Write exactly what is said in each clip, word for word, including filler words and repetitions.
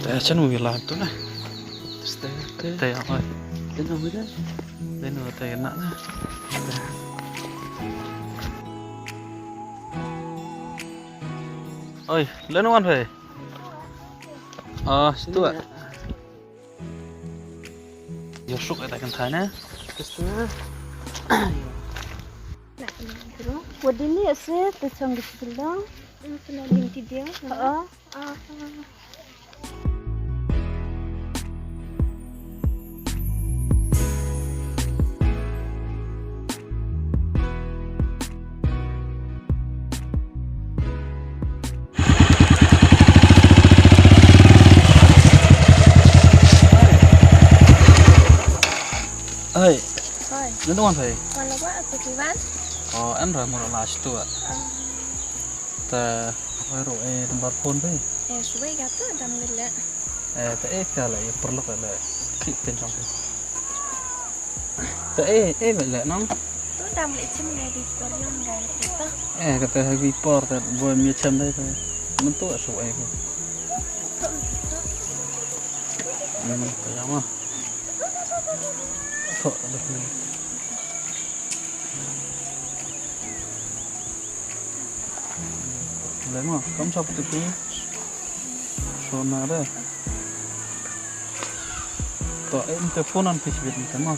Eh, chan mo wi live tu na. Te, te, te, oi. Te no wi da. Te no te na na. Oi, le no wan phi. Ah, situ ah. Ïoh suk ïa ta kan thane. Situ ah. Wat dini ase te chang gitu dong. Kena dini dia. Ha. Hai. Hai. Nang wan hai. Wan la ba tu kiban. Oh, an ra mur la stu. Te hoi ro e number phone phi. Eh, suwei ka tu dam le. Eh, te e ka le, e perlu ka le. Ki ten jong phi. Te e, e le nang. Tu dam le chim le di por yong ga tu. Eh, ka te hai bi por te boy mi chem dai te. Mun tu suwei ko. Hmm, ka ya ma. Tho, ada ni. Lema, kam sap tu tu. Sona da. To, eh, inte phone an pis bit inte ma.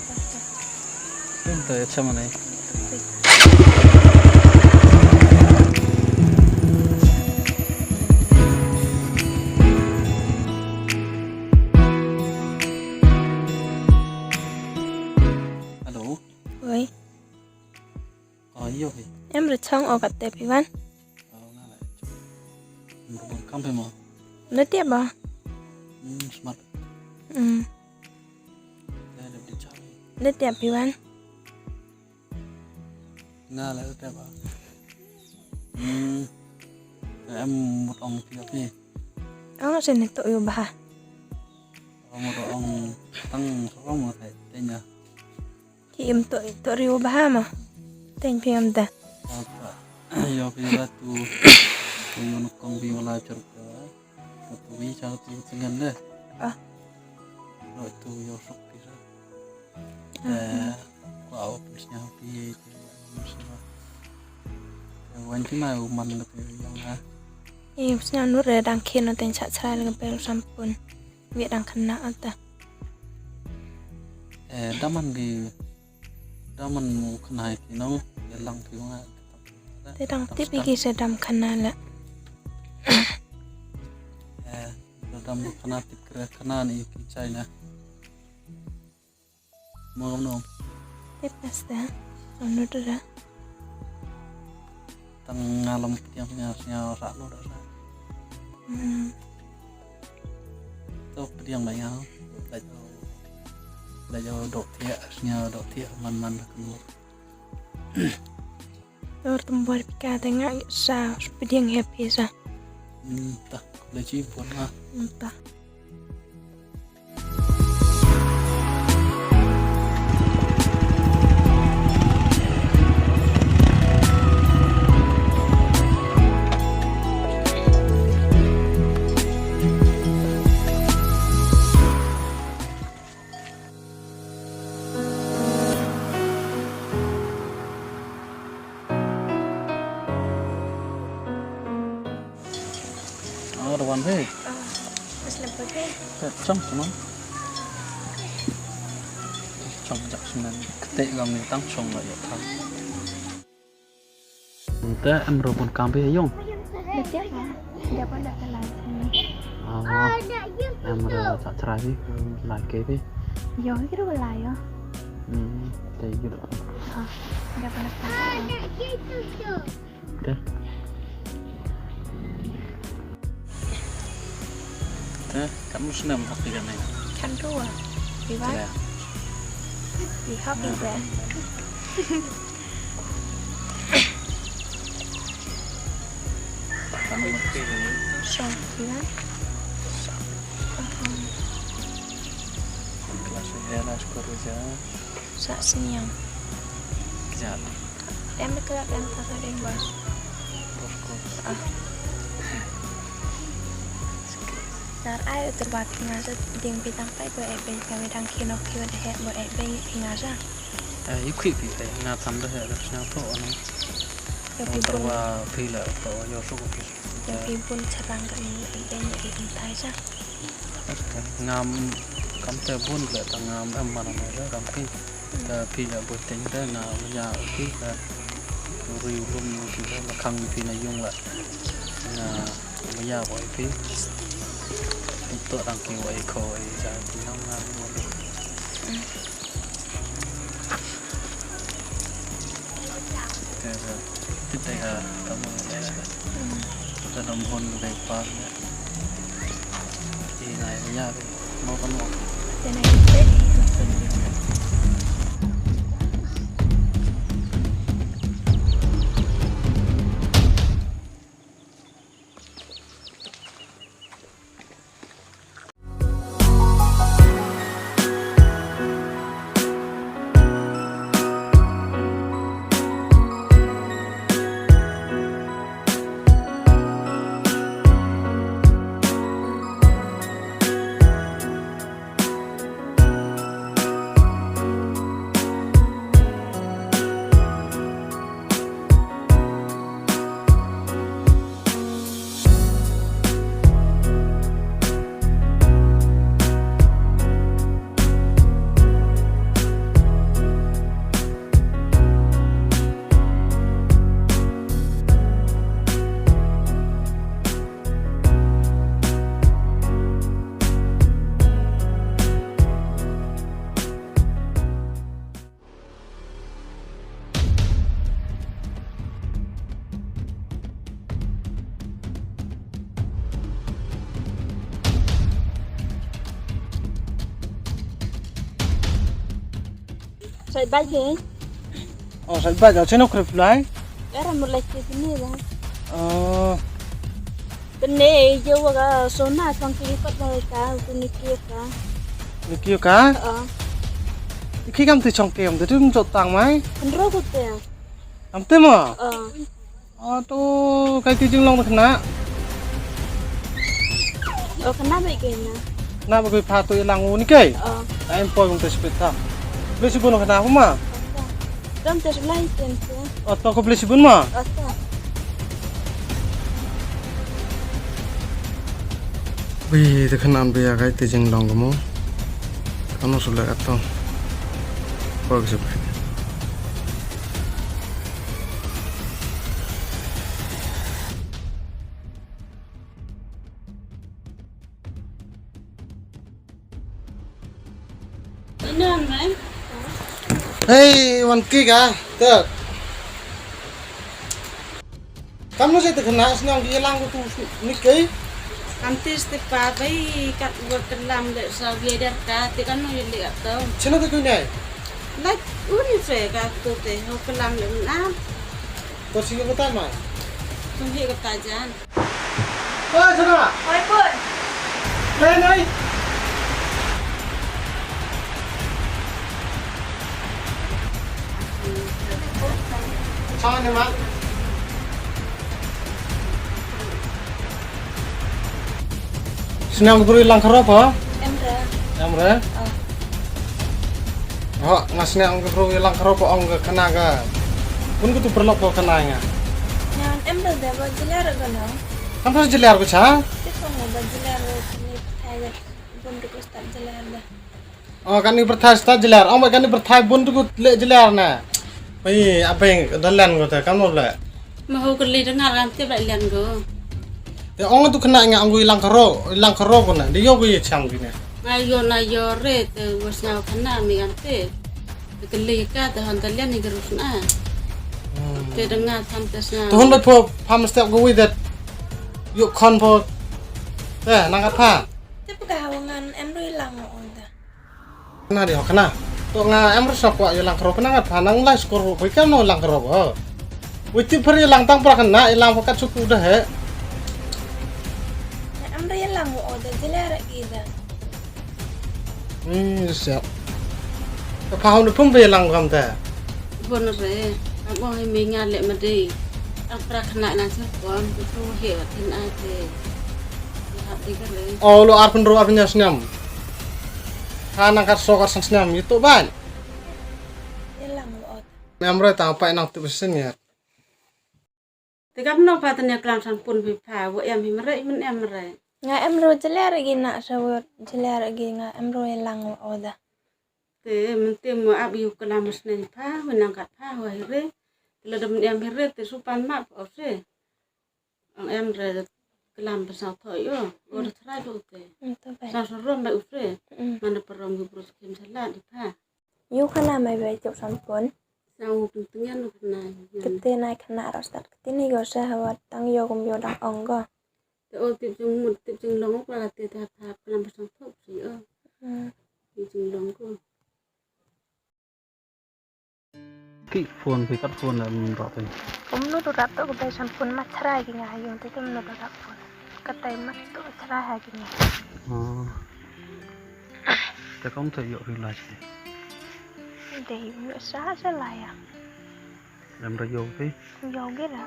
Inte ya chama nai. Hello. Oi. Oh, ïoh hi. Em re chong o kat te piwan. Oh, nga la chong. Em re bun kam pe mo. Ne tiap ba? Hmm, smart. Hmm. Ne tiap piwan. Nga la tiap ba. Hmm. Em mut ong tiap ni. Ong sen ne to ïoh ba. Ong mut ong tang so mo te te nya. Ki im to to riu ba ma. Teng phi am da. Apa? Yo phi la tu. Tu yo nok kong phi wala char ka. Tu wi cha tu tengan de. Ah. Lo tu yo sok phi sa. Eh, ko au phi snya phi. Wan ti mai u man ka tu yang ha. Eh, snya nur dang khin no teng cha chra le ka pel sampun. Wi dang khynnah ata. Eh, daman ki, daman mu khynnah ki nong, ya lang ki nga. Te dang tip ki se dam khynnah la. Eh, dam khynnah tip kre khynnah ni ki China. Mo no. Tip asta. Anu tu da. Tang nga lam pdiang nga snga ra lo da sa. Hmm. To pdiang ba nga. Da jo, da jo dok thiah, snga dok thiah man man da kenu. Tor tembor pika te nga sa pdiang happy sa. Hmm, ta. Le chi pon nga. Hmm, ta. Ah, da wan phi. Ah, bas lem phi. Te chong chong. Chong jak senen. Kete gam ni tang chong la ya tang. Te em ro bun kam phi yong. Betiap ha. Dia pun dah kelai sini. Ah, em ro sa chrai phi. Lai ke phi. Yo, kira lai yo. Hmm, te gitu. Ha. Dia pun dah kelai. Te. Te, katno snem hok phi kane? Katno? Phi ba? Te. Phi hok phi ba? Katno? Song phi ba? Klas phi la skul ruh ja. Sa sniang. Kjat. Em de kjat em ta ta deng bas. Bos ko. Ah. Nar ai utur ba phi nga jat ding phi tang pai bo ek beng ka wedang kino kino de het bo ek beng phi nga jat. Eh, yu kwi phi pai nga tam de het de sna to ono. Yo phi bun. Ba phi la to yo su ko phi. Yo phi bun charang ka ni ek beng ek beng tai jat. Ngam kam te bun le ta ngam em mana ma jat kam phi. Te phi la bo teng te nga ma ya phi te. Ri lum phi la khang phi na yung la. Nga Maya boy pi. Tuk tok dang ki wai ko ai ja ki nang nang mo. Te te te te ka ka mo ne. Te dam hon ke pa ne. Ki nai maya pi. Mo ka mo. Te nai te. Sai bai ke? Oh, sai bai, jauh sini aku reply. Era mulai ke sini dah. Oh. Tene, yo wa ka sona, tong ki kot wa ka, ku ni ki ka. Ni ki ka? Oh. Ki kam ti chong kem, ti tum jot tang mai. Kan ro ku te. Am te mo? Oh. Oh, tu kai ti jinglong khna. Oh, khna bai ke na. Na ba kai pha tu ilang u ni kai. Oh. Ai em poi ung te spet ta. Besi bun khna huma. Dam te lai ten tu. Oh, to ko besi bun ma. Oh, to. Wi, te khna be ya kai te jinglong mo. Kano sule ato. Poi ke spet. Hei, wan ki ka, te. Kam no se te khna sniang ki lang ko tu ni kei. Kam te ste pa bai kat wa kelam le sa wi der ka te kan no le ka to. Chino te ku nei. Lak uni fe ka to te ho kelam le na. Ko si ko ta ma. Tum hi ka ta jan. Oi, Sana. Oi, Pun. Nei, nei. Sana ni ma. Sniang bru lang kharop ha? Em re. Em re? Oh. Ho, nga sniang bru lang kharop ong ka khana ka. Kun kutu perlok ko khana nga. Nyan em re de ba jelar ka no. Kan pas jelar ko cha? Ti ko ba jelar ko ni thai bun ko start jelar da. Oh, kan ni pyrthai start jelar. Oh, kan ni pyrthai bun tu le jelar na. Pai abeng dalan ko ta kan mo le. Ma ho kali dengar kan te ba len ko. Te ong tu kena nga anggu ilang karo, ilang karo ko na. Dia yo ko ye chang gini. Nga yo na yo re te was nga kena mi kan te. Te kali ka te han dalan ni gerus na. Te dengar han te sna. Tuhun ba po pam step ko wi det. Yo kon po. Te nang apa? Te pegawai ngan em ru ilang o da. Na di ho khana. To nga em rasa kwah ïa lang kro pynang at phanang lai skor ru phi kam no lang kro ho. Witi phri lang tang pra khana ilang pakat suku dah he. Na em ri lang o da jela ra ki da. Hmm, siap. Ka pha hon pum phi lang kam ta. Bon re. Am ong hi mi nga le ma dei. Tang pra khana na sa kon tu he wa tin ai te. O lo arphew hynriew arphew hynñiew snem. Ha nang kat so kat san snem ïa to ban. Em re tang pa nang tu besen ïa. Te kam no pa tanya klang san pun phi pa wa em hi mre men em re. Nga em ro jeler gi na sa wa jeler gi nga em ro lang wa oda. Te men te mo ab yu kelam snen pa wa nang kat pa wa hire. Te la dem em hire te supan ma pa ose. Ang em re kelam pa sa tho yo. Wa re trai do te. Sa so rom ba use. Mana pa rom gi brus kim salat di pa. Yu khana mai bai chok san pun. Sa u pun tngen u khana. Kete nai khana ro start kete ni yo sa hawa tang yo kum yo dang ong go. Te o tip jing mut tip jing long ko la te ta ta plan ba sang thok si o. Tip jing long ko. Ki phone phi kat phone la mun rap phi. Kumno tu rap tu ko bai san phone ma chrai ki nga yung te kumno tu rap phone. Katai mat tu chrai ha ki nga. Te kam te yo phi la chi. Te yo sa sa la ya. Em ra yo phi. Yo gi la.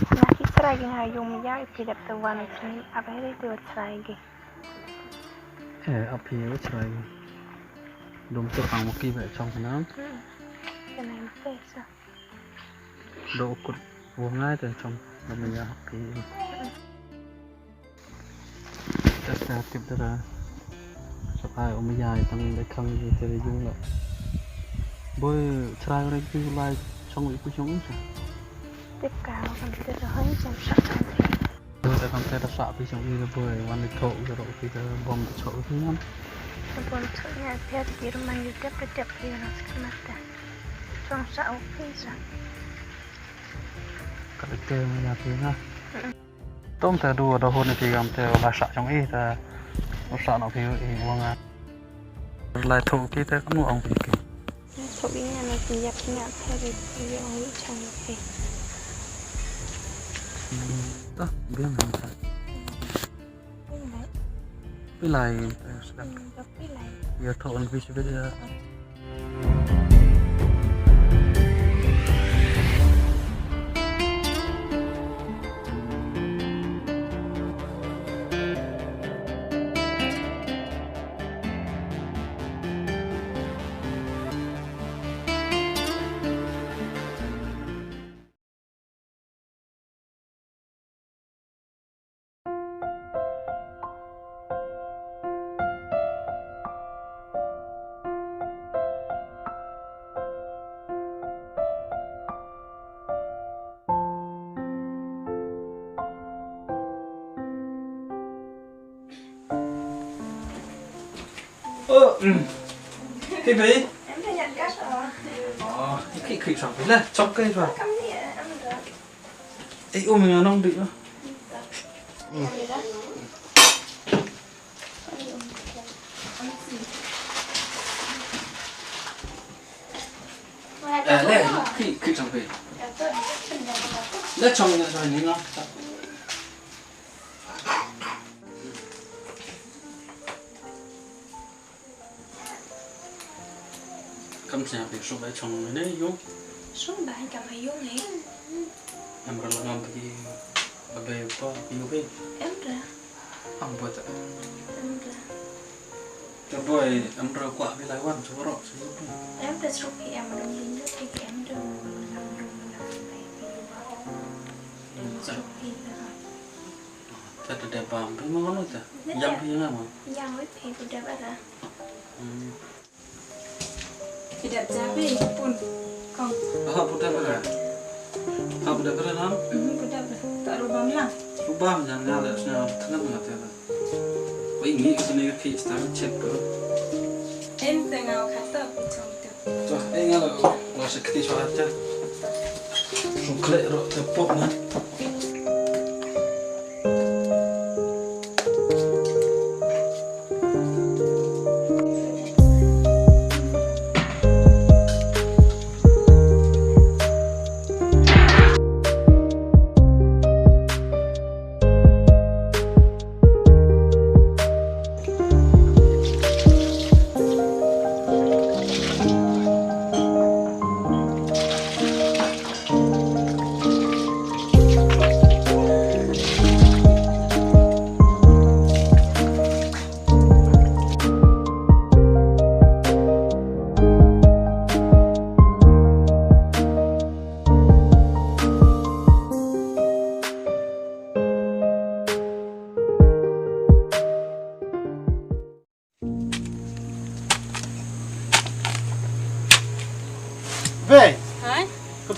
Nga ki chrai ki nga yung mi ya phi dap te wan chrai apa re te chrai ki. Eh, ap phi chrai ki. Dum tu ang ki ba chong na. Ka nai ma te sa. Do kut wo ngai te chong na mi ya ap phi. Test tip dara. Sakai um ya tang le khang ji te yung la. Boy chrai re ki lai chong i ku chong sa. Tip ka kam te ra hoi chong sa. Te kam te ra sa pi chong i le boy wan le tho u ro pi te bom te chok pi ngam. Bom chok ya pet ki man yu tep tep pi na sa kamata. Chong sa u pi sa. Ka te me ya pi na. Tom te du da hon ki gam te la sa chong i te. Sa no ki i wa nga. Lai tho ki te kam no ong ki. Tho ki nga na ki yak nga te ri ki ong i chong ki. Ta biang ta. Pilai, eh, sedap. Pilai. Ya tho on pi sibit ya. Oh, mm. Phi phi? Em phi nyan ka sa. Oh, khi khi sang phi la, chok kai sa. Kam ni em da. Ei, um nga nong di. Mm. Eh, le, khi khi sang phi. Le chong le chong ni nga. Kam sñiaw phi suk bai chong ne yung. Suk bai kam ha yung ne. Em ra la ngam phi ba bai pa phi yung phi. Em ra. Am boi ta. Em ra. Ta boi em ra kwah phi lai wan suk ro suk yung phi. Em ra suk phi em ra yung phi em ra. Em ra suk phi ra. Te te te bam phi ma ngano te. Yang phi nga ma. Yang wei phi pu dep ara. Hmm. Pu dep ja phi pun. Kong. Aha pu dep ara. Ha pu dep ara nam. Hmm pu dep ara. Ta ru bam la. Ru bam jan nga le sna tngan nga te la. Wei ngi sini ka khi sta chep ko. En te nga ka ta pu chong te. Chah, eh, nga la, la sa kti sa aja. Sukle ro te pok na.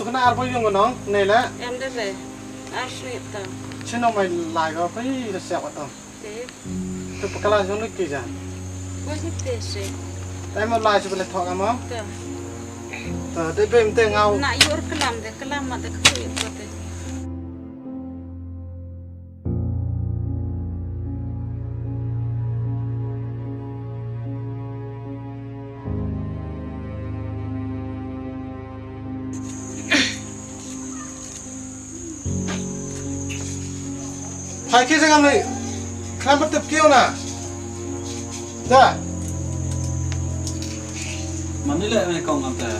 Kena ar boi yung nong, ne le? Em de be. Ar sni ta. Chino mai lai ko pai de siap ta. Te. Te pakala jong ni ki ja. Ko ni te se. Tai mo lai se bele thok amo. Te. Te de be mte ngau. Na yor kelam de, kelam ma de ko yor ko te. Hai ki jengam ni. Klam betep kiu na. Da. Mani le me kong am ta.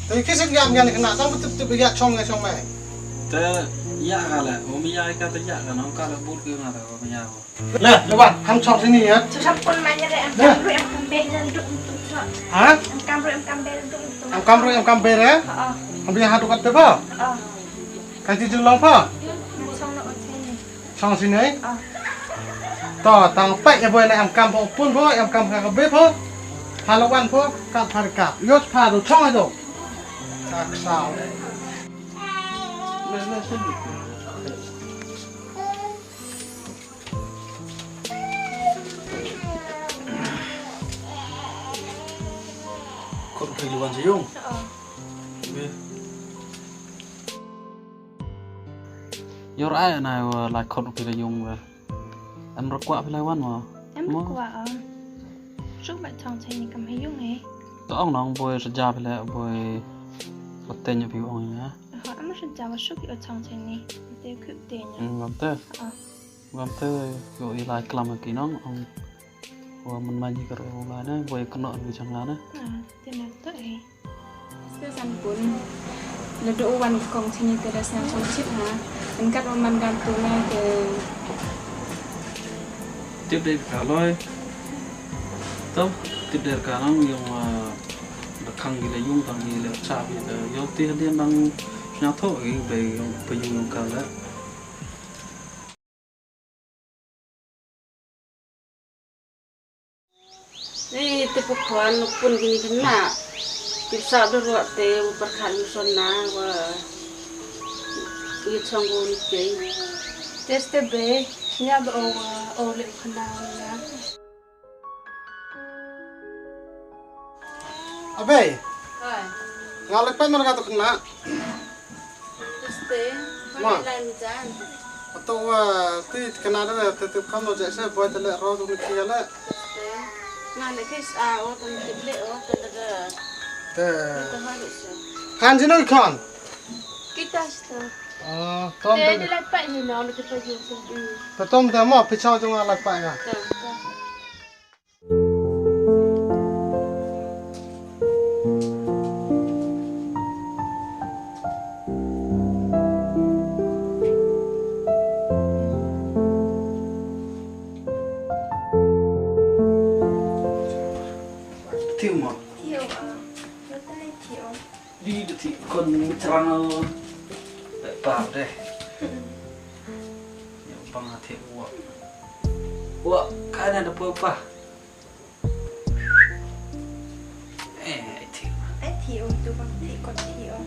Te ki jengam yan kena tang betep tep ya chong ya chong mai. Te ya ka le, umi ya ka te ya ka na ka le but ki na ta umi ya. Le, le wan, ham chong sini ya. Sa sampun manya re em kam ru em kam ber dan duk tu tu. Ha? Em kam ru em kam ber duk tu. Em kam ru em kam ber ya? Ha. Am bi ha tu kat te ba? Ha. Ka ti ju long ba? Chong na o sini. Chong sini. Ha. To tang pek ya boy na em kam ba pun ba, em kam ka ka be ba. Ha la wan ba, ka phar ka. Yo pha ru chong ha do. Ka sa. Kot phi luan sa yung. Yor ai na wa la kot phi la yung wa. Em rukwa phi la wan wa. Em rukwa am. Suk ba chong chai ni kam ha yung eh. To ong nong boy sa ja phi la boy. Patenya phi ong ya. Ho, ama shu jawa suk ïa u chong chai ni. Te khup te nya. Hmm, ngam te. Ah. Ngam te, ïoh i lai klam ki nong, ong. Wa man man ka ro la ne, boy kno ni jang la ne. Ah, te na to eh. Ste san pun. Le do wan kong chini te das na chong chit ha. Engkat man man gan tu na ke. Tip dei ka loi. Tom, tip dei ka nong yung, ah, Da khang gi la yung tang gi la cha bi da yo ti hadien dang sñiawthoh gi bei yung pa yung yung ka la. Ni te pu khwan nuk pun gi ni kena. Ti sa da ruat te u perkhat lu sona wa. Yi chong gu ni te. Tes te be nya ba o wa o le kena wa. Abei. Hai. Nga lek pat mar ka tu kena. Este. Ma. Mana lai ni jan. Atau wa ti kena da te tu kam lo jese boy te le ro tu ni kia le. Este. Nga le kis a o tu ni le o te le da. Te. Te ha le se. Kan jino ikon. Kita sta. Ah, tom te te. Te le pat ni no le te pa ju tu. Te tom te mo pichau jong nga lek pat nga. Te. Thiu ma. Thiu, ah. Lo tai thiu. Di de thiu kon ni trang. Ba de. Yo bang thiu wa. Wa, ka na da pa pa. Eh, ai thiu. Ai thiu, tu bang thiu, kot thiu.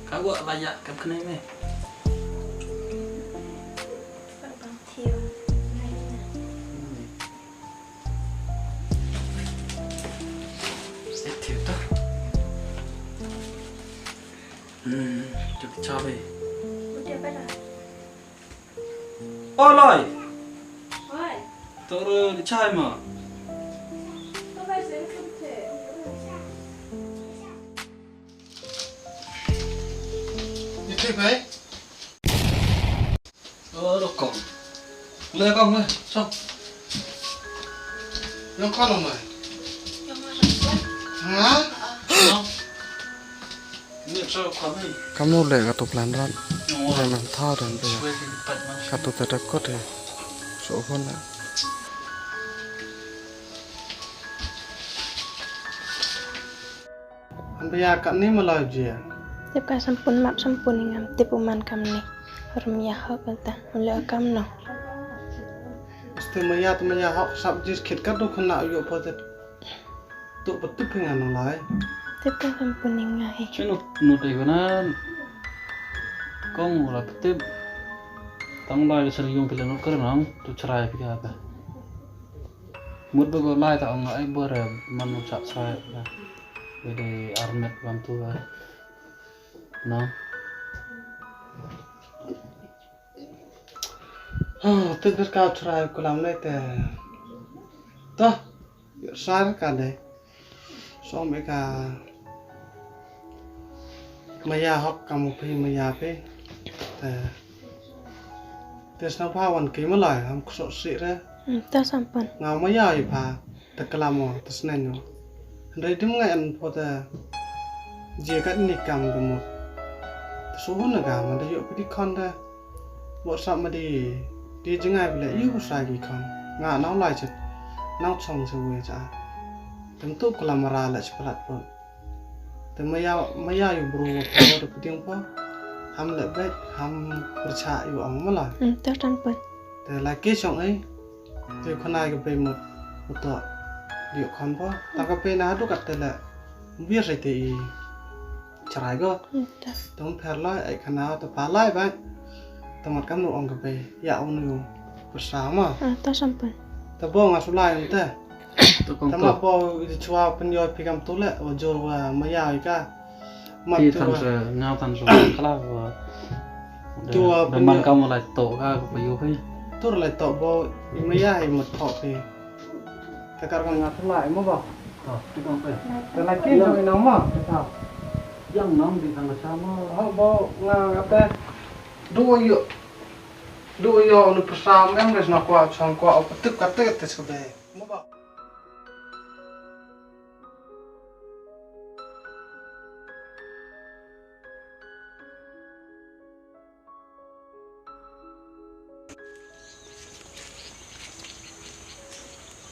Ka wa la ya, kam kene me. Bang thiu. Ai thiu ta. Hmm, tu chabe. Udah pada. O Loi. Oi. To ru ni chai ma. To bai se kum te. Ni te bai. O ro kong. Le kong le. So. Yong kong mai. Ha? Kam nu leh katu plan rat. Leh man thaw dan pia. Katu te da kot eh. So pon leh. An pia kat ni malai jia. Tip ka sampun map sampun ngam tip u man kam ni. Rum ya hok kata. Leh kam no. Este maya tu maya hok sap jis khit katu khana yu potet. Tu patip phi ngan nang lai. Tip ka kan puning ngai. Chino no te gona. Kong la patip. Tang lai ka sari yung pila no kar nang tu chrai pika ka. Mut ba go lai ta ong ai bor man mo chak chrai ka. Bede armet bam tu ka. No. Ha, tu ber ka chrai kulam le te. Ta. Sar ka dei. Som ïa ka maya hok ka mu phi maya phi. Te. Te sna pha wan ki malai ham ksok si re. Hmm, ta sampan. Nga maya ïa pha. Te klam o, te snen o. Hynrei dim nga en pho te. Jia ka ni kam de mut. Te suhun na ka ma de ïoh phi di khon te. Bok sap ma di, di jngai bile, yu bu sa gi kham. Nga nau lai chet, nau chong se wei cha. Tem tu kula mara le chpalat pun. Te maya, maya yu bru wa pun wa putiang pun. Ham le bet, ham percha yu ang mala. Hmm, ta tan pun. Te la ke chong ai. Te khana ga bei mut, mut to. Di kham pun. Ta ka bei na du kat te le. Bir sai te i. Chrai go. Hmm, ta. Tong pher lai, ai khana, ta pa lai ba. Ta mat kam nu ong ka pe. Ya ong nu. Persa ma. Ah, ta sampan. Ta bo nga su lai ong te. Ta ma bo i chwa pen yo pi kam tu le. O jor wa ma ya i ka. Mat tu than wa. Se, nga than se, kala wa. Tu wa da pen man yo. Kam lai to ka, ka pa yo he. Tur lai to bo, i ma ya i mat to pe. Te kar kong nga thlai mo ba. To, te kong pe. Te la kin jong i nong mo, te thaw. Yang nong di kang ka sa mo. Ho bo nga nga te. Du yo. Du yo nu persam em res na kwa chong kwa o petuk ka te te sebe. Mo ba.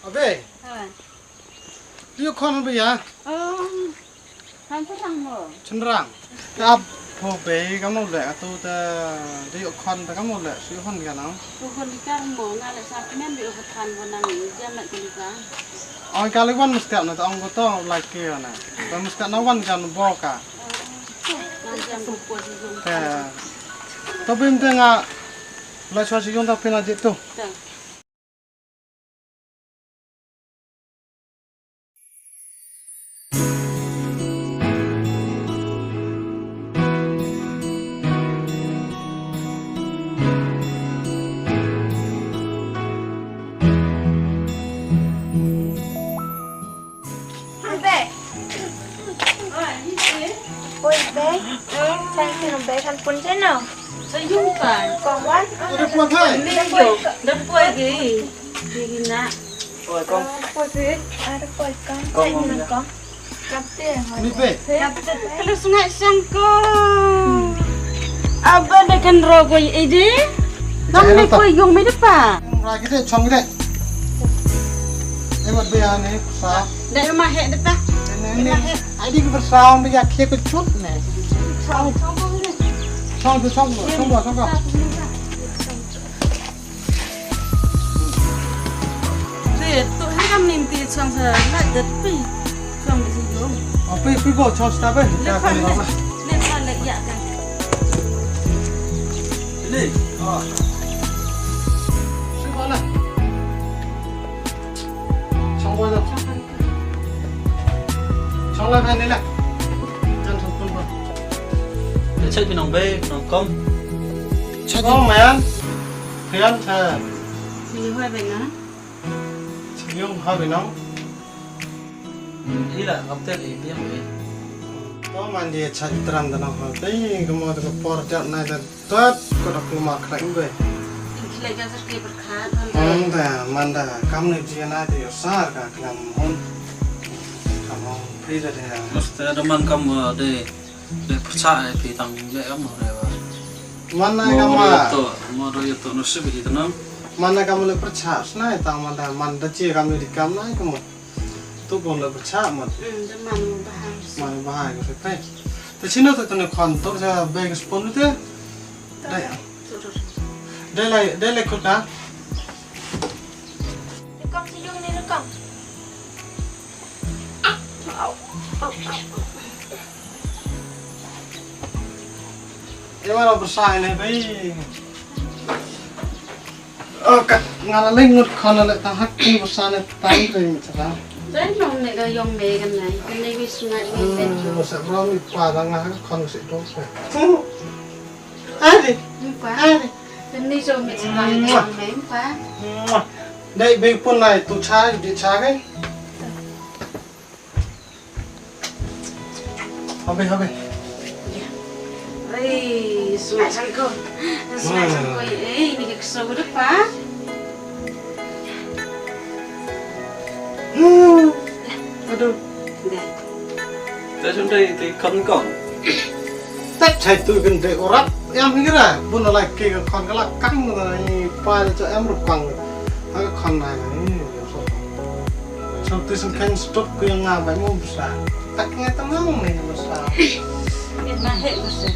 Abe. Ha. Yu khon be ya. Oh. Han sa rang mo. Chynrang. Ap pho be ka mo le atu ta de yu khon ta ka mo le su khon ka nang. Su khon ka mo nga le sa men be khon bo nang jam na ka. Ong ka le wan mesti na ta ong ko to like na. Ta mesti na wan jan bo ka. Te. To bim te nga la chwa chi yong ta pina jit tu. Be. Oi, be. Thank you, be. Than pun je no. Sa yung pa. Kong wan. Ada puan hai. Ni yung. Dah puan lagi. Ni na. Oi, kong. Ada puan si. Ada puan, kong. Kong, kong. Ni be. Kalau sungai sangko. Abang dah kan rokok ini. Kamu ni kau yung mi depan. Ra ki de chong de. Ai wat bia ne sa. Dei ma he de ta. Ne ne. Ai di ki sa ong bia khie ko chut ne. Chong chong ko ne. Chong ko chong ko chong ko chong ko. Te tu he kam nim ti chong sa la de pi. Chong de si yo. Pi pi bo chong sta be. Le pa le. Le pa le ya ka. Ni. Ah. Shu ba la. Chong ba la. Chong la ba ni la. Jan chong pun ba. Check binong be, binong kom. Check. Oh man. Phian cha. Ni hoi be na. Chong hoi be na. Ila ngap te i biang i. To man di cha tram da na ha. Dei ka mo ka por jat na da tot ko da kuma khrang be. Khlek ka sar ke berkhat. Manda manda kam ne ji na de sar ka klam hon. Kam hon pri da de. Must da man kam de de percaya pi tang le am re wa. Mana kam ma. To mo do yo to no sibi di tanam. Mana kam le percaya sna tang manda manda ji kam ne di kam na kam. Tu pun la bercha mat. Hmm, de man bahai. Man bahai ko se pe. Te sino te tene khon to sa be ke spon te. Dai. Dai lai, dai lai kut ka. Rekam si yung ni rekam. Ïa ma la pyrsa ne bai. Oh, kat nga la leng ngut khon la tang hak ki pyrsa ne tang ri mi chara. Dai long ne ka yong me kan nai. Kan ne wi sungai wi ben. Hmm, sa bro mi pa da nga hak khon si dong sa. Ade. Mpa. Ade. Kan ne jo mi chara yong me mpa. Dai be pun lai tu cha di cha kai. Habe, habe. Ei, sungai sangko. Sungai sangko. Ei, ini ke keso udah pa. Hmm. Aduh. Dah. Dah sudah itu ikan kau. Tat chai tu kan dek orang yang hira pun lagi ke kon kelak kang ni pa cha em rukang. Aku kon nai ni. Satu sengkang stok ku yang ngah bai mu bsa. Tak ngai tenang ni bsa. Ngit mahek bsa.